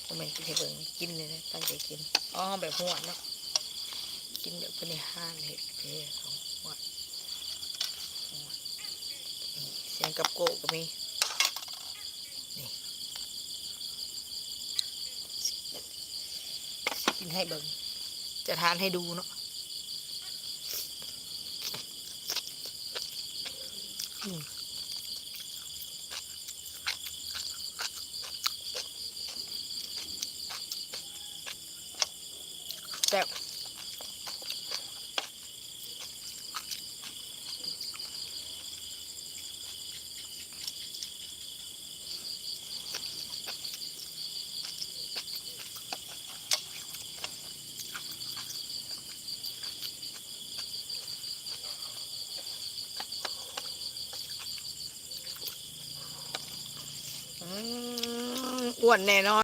ບໍ່ແມ່ນກິນໃຫ້ເບິ່ງ ກິນນີ້ນະ ຕັ້ງໃຈກິນ. ອໍ ແບບຮວດເນາະ ກິນແບບເພິ່ນໃນຮ້ານເຮັດເດ້ ເຂົາຮວດ ຮວດ. ນີ້ ສຽງກັບໂກ້ກໍມີ ນີ້ ຊິກິນໃຫ້ເບິ່ງ ຈະທານໃຫ້ດູເນາະ. ອືມ ແຊບ. ອືມ ອ້ວນແນ່ນອນ.